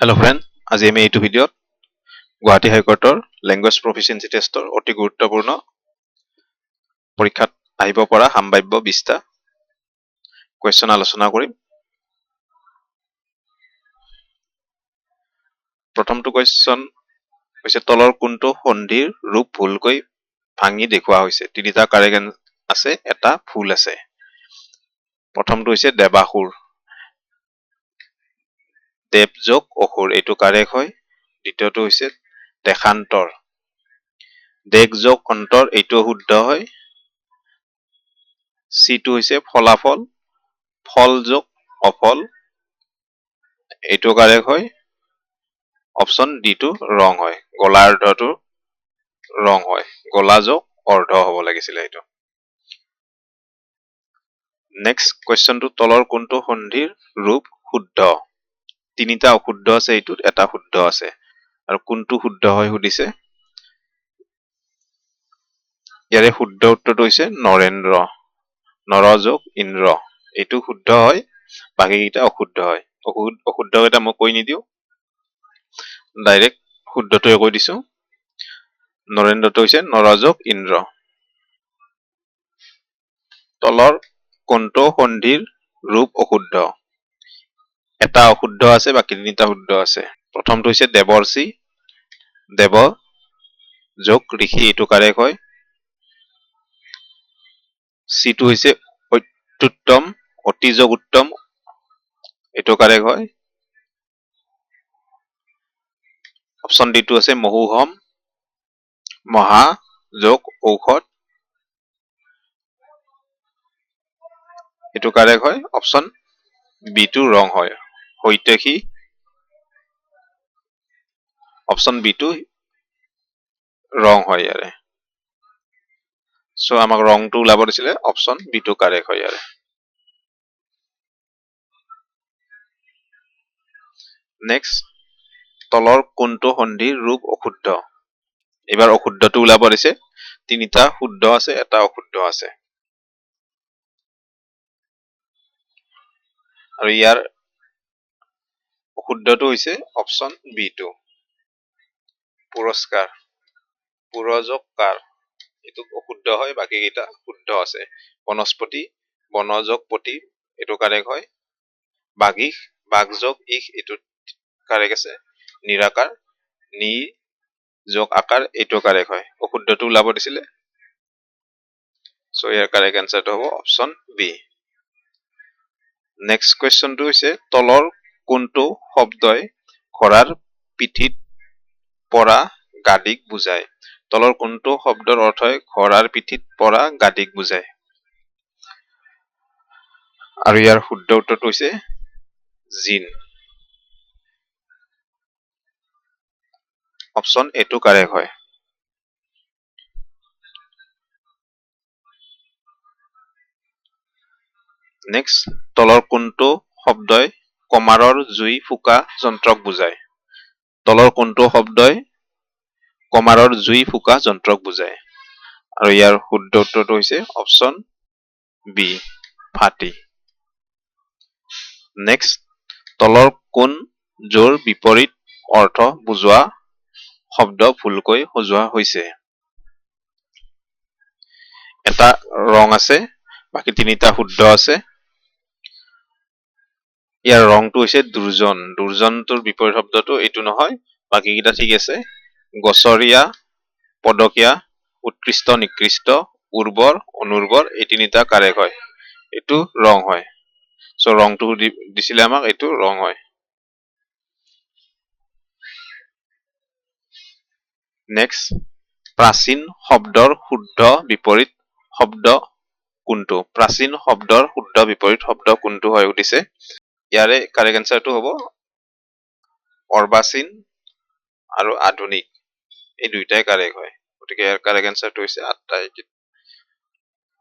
Hello' friend, আজি আমি এইটো ভিডিঅ'ত গুৱাহাটী হাইকোৰ্টৰ লেংগুৱেজ প্ৰফিচিয়েঞ্চি টেষ্টৰ অতি গুৰুত্বপূৰ্ণ পৰীক্ষাত আহিব পৰা সম্ভাৱ্য 20টা কুৱেশ্যন আলোচনা কৰিম। প্ৰথমটো কুৱেশ্যন হৈছে তলৰ কোনটো সন্ধিৰ ৰূপ ভুলকৈ ভাঙি দেখুওৱা হৈছে। তিনিটা কাৰেক্ট আছে, এটা ভুল আছে। প্ৰথমটো হৈছে দেৱাসুৰ, দেৱ যোগ অসুৰ, এইটো কাৰেক্ট হয়। দ্বিতীয়টো হৈছে দেশান্তৰ, দেশ যোগ অন্তৰ, এইটো শুদ্ধ হয়। চিটো হৈছে ফলাফল, ফল যোগ অফল, এইটো কাৰেক্ট হয়। অপশ্যন ডিটো ৰং হয়, গলাৰ্ধটো ৰং হয়, গলা যোগ অৰ্ধ হ'ব লাগিছিলে এইটো। নেক্সট কুৱেশ্যনটো, তলৰ কোনটো সন্ধিৰ ৰূপ শুদ্ধ? তিনিটা অশুদ্ধ আছে এইটোত, এটা শুদ্ধ আছে। আৰু কোনটো শুদ্ধ হয় সুধিছে। ইয়াৰে শুদ্ধ উত্তৰটো হৈছে নৰেন্দ্ৰ, নৰযোগ ইন্দ্ৰ, এইটো শুদ্ধ হয়। বাকীকেইটা অশুদ্ধ হয়। অশুদ্ধকেইটা মই কৈ নিদিওঁ, ডাইৰেক্ট শুদ্ধটোৱে কৈ দিছো। নৰেন্দ্ৰটো হৈছে নৰযোগ ইন্দ্ৰ। তলৰ কোনটো সন্ধিৰ ৰূপ অশুদ্ধ? এটা অশুদ্ধ আছে, বাকী তিনিটা শুদ্ধ আছে। প্ৰথমটো হৈছে দেৱৰ্ষি, দেৱ যোগ ঋষি, এইটো কাৰেক্ট হয়। চিটো হৈছে অত্যুত্তম, অতি যোগ উত্তম, এইটো কাৰেক্ট হয়। অপশ্যন ডিটো আছে মহুহম, মহা যোগ ঔষধ, এইটো কাৰেক্ট হয়। অপশ্যন বিটো ৰং হয়, হৈতেশী, অপশ্যন বিটো ৰং হয় ইয়াৰে। চ' আমাক ৰংটো ওলাব দিছিলে, অপশ্যন বিটো কাৰেক্ট হয় ইয়াৰে। নেক্সট, তলৰ কোনটো সন্ধিৰ ৰূপ অশুদ্ধ? এইবাৰ অশুদ্ধটো ওলাব দিছে। তিনিটা শুদ্ধ আছে, এটা অশুদ্ধ আছে। আৰু ইয়াৰ অশুদ্ধটো হৈছে অপশ্যন বিটো, পুৰস্কাৰ, পুৰযোগ কাৰ, এইটো অশুদ্ধ হয়। বাকীকেইটা শুদ্ধ আছে। বনস্পতি, বনযোগ পতি, এইটো কাৰেক্ট হয়। বাগিশ, বাঘযোগ ইশ, এইটো কাৰেক্ট আছে। নিৰাকাৰ, নি যোগ আকাৰ, এইটো কাৰেক্ট হয়। অশুদ্ধটো ওলাব দিছিলে। চ' ইয়াৰ কাৰেক্ট এনচাৰটো হ'ব অপশ্যন বি। নেক্সট কুৱেশ্যনটো হৈছে তলৰ কোনটো শব্দই ঘোঁৰাৰ পিঠিত পৰা গাদীক বুজায়? তলৰ কোনটো শব্দৰ অৰ্থই ঘোঁৰাৰ পিঠিত পৰা গাদীক বুজায়? আৰু ইয়াৰ শুদ্ধ উত্তৰটো হৈছে জিন, অপশ্যন এটো কাৰেক্ট হয়। নেক্সট, তলৰ কোনটো শব্দই কমাৰৰ জুই ফুকা যন্ত্ৰক বুজায়? তলৰ কোনটো শব্দই কমাৰৰ জুই ফুকা যন্ত্ৰক বুজায়? আৰু ইয়াৰ শুদ্ধ উত্তৰটো হৈছে অপশ্যন বি, ফাটি। নেক্সট, তলৰ কোন যোৰ বিপৰীত অৰ্থ বুজোৱা শব্দ ভুলকৈ সজোৱা হৈছে? এটা ৰং আছে, বাকী তিনিটা শুদ্ধ আছে। ইয়াৰ ৰংটো হৈছে দুৰ্জন, দুৰ্জনটোৰ বিপৰীত শব্দটো এইটো নহয়, বাকীকেইটা ঠিক আছে। গছৰীয়া, পদকীয়া, উৎকৃষ্ট, নিকৃষ্ট, উৰ্বৰ, অনুৰ্বৰ, এই তিনিটা কাৰেক্ট হয়। এইটো ৰং হয়। চ' ৰংটো দিছিলে আমাক, এইটো ৰং হয়। নেক্সট, প্ৰাচীন শব্দৰ শুদ্ধ বিপৰীত শব্দ কোনটো? প্ৰাচীন শব্দৰ শুদ্ধ বিপৰীত শব্দ কোনটো হয় সুধিছে। ইয়াৰে কাৰেক্ট এনচাৰটো হ'ব অৰ্বাচীন আৰু আধুনিক, এই দুইটাই কাৰেক্ট হয়। গতিকে ইয়াৰ কাৰেক্ট এনচাৰটো হৈছে আঠটা,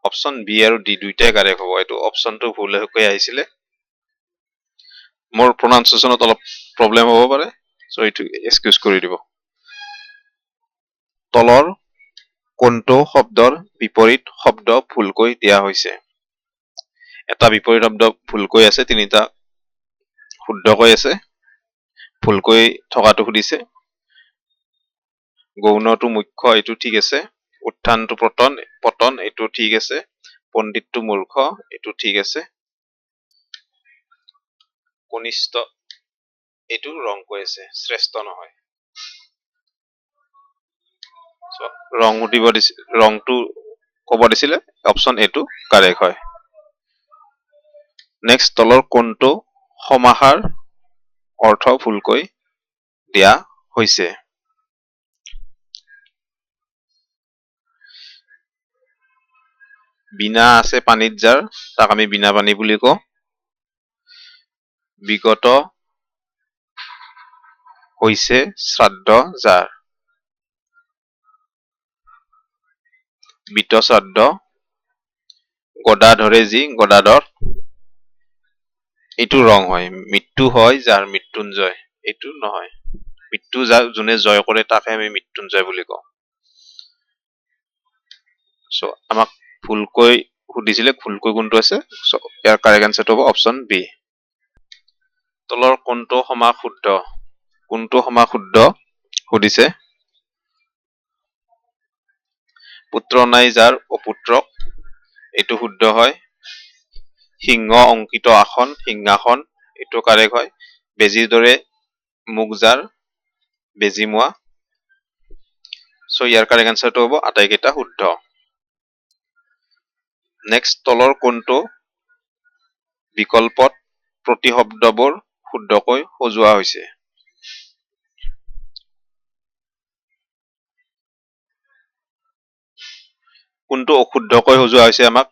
অপশ্যন বি আৰু ডি দুইটাই কাৰেক্ট হ'ব। এইটো অপশ্যনটো ভুলকৈ আহিছিলে, মোৰ প্ৰনাউন্সিয়েশ্যনত অলপ প্ৰব্লেম হ'ব পাৰে, চ' এইটো এক্সকিউজ কৰি দিব। তলৰ কোনটো শব্দৰ বিপৰীত শব্দ ভুলকৈ দিয়া হৈছে? এটা বিপৰীত শব্দ ভুলকৈ আছে, তিনিটা শুদ্ধকৈ আছে। ভুলকৈ থকাটো সুধিছে। গৌণটো মুখ্য, এইটো ঠিক আছে। উত্থানটো পতন, এইটো ঠিক আছে। পণ্ডিতটো মূৰ্খ, এইটো ঠিক আছে। কনিষ্ঠ, এইটো ৰং কৈ আছে, শ্ৰেষ্ঠ নহয়। ৰং সুধিব দিছে, ৰংটো ক'ব দিছিলে, অপশ্যন এইটো কাৰেক্ট হয়। নেক্সট, তলৰ কোনটো সমাহাৰ অৰ্থ ভুলকৈ দিয়া হৈছে? বিনা আছে পানীত যাৰ, তাক আমি বিনা পানী বুলি কওঁ। বিগত হৈছে শ্ৰাদ্ধ যাৰ, বিত শ্ৰাদ্ধ। গদা ধৰে যি, গদাধৰ, এইটো ৰং হয়। মৃত্যু হয় যাৰ, মৃত্যুঞ্জয়, এইটো নহয়। মৃত্যু যাৰ যোনে জয় কৰে তাকে আমি মৃত্যুঞ্জয় বুলি কওঁ। আমাক ভুলকৈ সুধিছিলে, ভুলকৈ কোনটো আছে? ইয়াৰ কাৰেক্ট এনচাৰটো হ'ব অপশ্যন বি। তলৰ কোনটো সমাস শুদ্ধ? কোনটো সমাস শুদ্ধ সুধিছে? পুত্ৰ নাই যাৰ অপুত্ৰক, এইটো শুদ্ধ হয়। সিংহ অংকিত আসন, সিংহাসন, এইটো কাৰেক্ট হয়। বেজীৰ দৰে মুখ যাৰ, বেজীমুৱা। ইয়াৰ কাৰেক্ট এনচাৰটো হ'ব আটাইকেইটা শুদ্ধ। নেক্সট, তলৰ কোনটো বিকল্পত প্ৰতিশব্দবোৰ শুদ্ধকৈ সজোৱা হৈছে? কোনটো অশুদ্ধকৈ সজোৱা হৈছে আমাক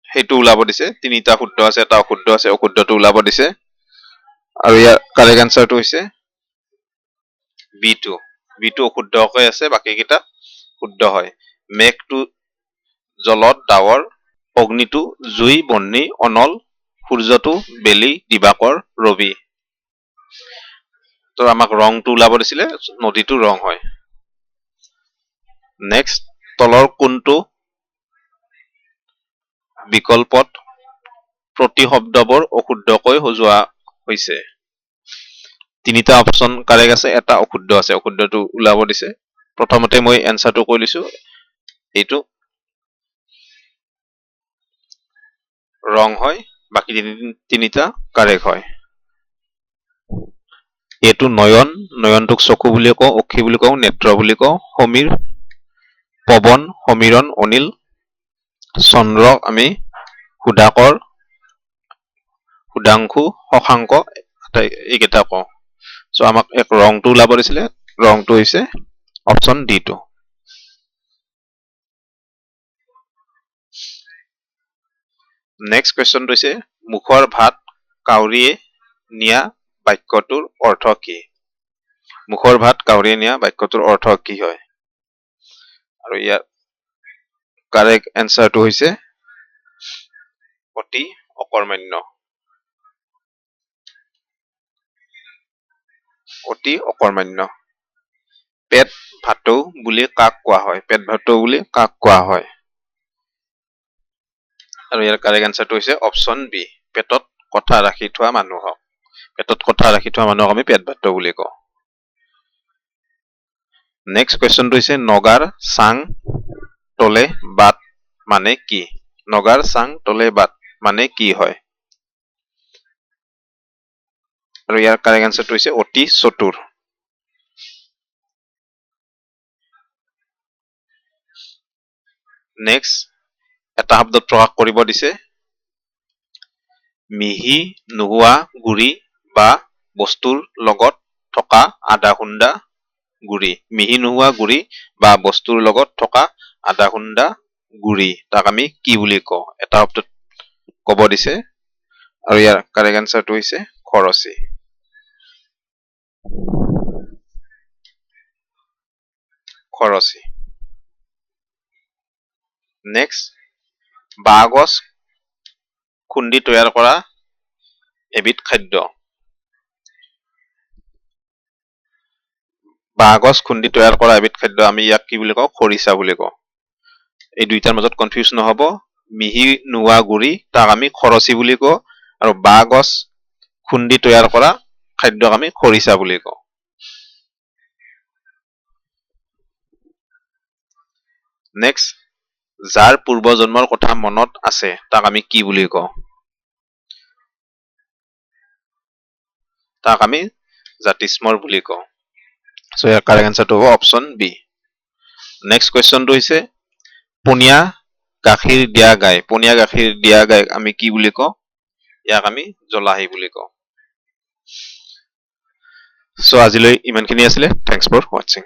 সেইটো ওলাব দিছে। তিনিটা শুদ্ধ আছে, এটা অশুদ্ধ আছে, অশুদ্ধটো ওলাব দিছে। আৰু ইয়াৰ কাৰেক্ট এনচাৰটো হৈছে বিটো। বিটো অশুদ্ধকৈ আছে, বাকীকেইটা শুদ্ধ হয়। মেঘটো জলত ডাৱৰ, অগ্নিটো জুই, বহ্নি, অনল, সূৰ্যটো বেলি, দিবাকৰ, ৰবি। আমাক ৰংটো ওলাব দিছিলে, নদীটো ৰং হয়। নেক্সট, তলৰ কোনটো বিকল্পত প্ৰতিশব্দবোৰ অশুদ্ধকৈ সজোৱা হৈছে? তিনিটা অপশ্যন কাৰেক্ট আছে, এটা অশুদ্ধ আছে, অশুদ্ধটো ওলাব দিছে। প্ৰথমতে মই এনচাৰটো কৈ লৈছো, এইটো ৰং হয়, বাকী তিনিটা কাৰেক্ট হয়। এইটো নয়ন, নয়নটোক চকু বুলি কওঁ, অক্ষি বুলি কওঁ, নেত্ৰ বুলি কওঁ। সমীৰ, পৱন, সমীৰণ, অনিল। চন্দ্ৰ আমি সুধাকৰ, সুধাংশু, শশাংক, এইকেইটা কওঁ। আমাক এক ৰংটো ওলাব দিছিলে, ৰংটো হৈছে অপশ্যন ডিটো। নেক্সট কুৱেশ্যনটো হৈছে মুখৰ ভাত কাউৰীয়ে নিয়া বাক্যটোৰ অৰ্থ কি? মুখৰ ভাত কাউৰীয়ে নিয়া বাক্যটোৰ অৰ্থ কি হয়? আৰু ইয়াৰ কাৰেক্ট এনচাৰটো হৈছে অতি অকৰ্মণ্য। অতি অকৰ্মণ্য। পেট ভাটৌ বুলি কাক কোৱা হয়? পেট ভাটৌ বুলি কাক কোৱা হয়? আৰু ইয়াৰ কাৰেক্ট এনচাৰটো হৈছে অপশ্যন বি, পেটত কথা ৰাখি থোৱা মানুহক। পেটত কথা ৰাখি থোৱা মানুহক আমি পেট ভাটৌ বুলি কওঁ। নেক্সট কুৱেশ্যনটো হৈছে নগাৰ চাং তলে বাট মানে কি? নগাৰ চাং তলে বাট মানে কি হয়? আৰু ইয়াৰ কাৰেক্ট এনচাৰটো হৈছে অতি চতুৰ। নেক্সট, এটা শব্দত প্ৰকাশ কৰিব দিছে, মিহি নোহোৱা গুৰি বা বস্তুৰ লগত থকা আধা খুন্দা গুৰি। মিহি নোহোৱা গুৰি বা বস্তুৰ লগত থকা আধা খুন্দা গুৰি, তাক আমি কি বুলি কওঁ? এটা শব্দত ক'ব দিছে। আৰু ইয়াৰ কাৰেক্ট এনচাৰটো হৈছে খৰচী। খৰচী। নেক্সট, বাঁহগছ খুন্দি তৈয়াৰ কৰা এবিধ খাদ্য। বাঁহগছ খুন্দি তৈয়াৰ কৰা এবিধ খাদ্য, আমি ইয়াক কি বুলি কওঁ? খৰিচা বুলি কওঁ। এই দুইটাৰ মাজত কনফিউজ নহ'ব। মিহি নোহোৱা গুৰি তাক আমি খৰচী বুলি কওঁ, আৰু বাঁহগছ খুন্দি তৈয়াৰ কৰা খাদ্যক আমি খৰিচা বুলি কওঁ। নেক্সট, যাৰ পূৰ্বজন্মৰ কথা মনত আছে তাক আমি কি বুলি কওঁ? তাক আমি জাতিস্মৰ বুলি কওঁ। চ' ইয়াৰ কাৰেক্ট এনচাৰটো হ'ব অপশ্যন বি। নেক্সট কুৱেশ্যনটো হৈছে পনীয়া গাখীৰ দিয়া গাই। পনীয়া গাখীৰ দিয়া গাইক আমি কি বুলি কওঁ? ইয়াক আমি জলাহী বুলি কওঁ। চ' আজিলৈ ইমানখিনি আছিলে। Thanks for ৱাটছিং।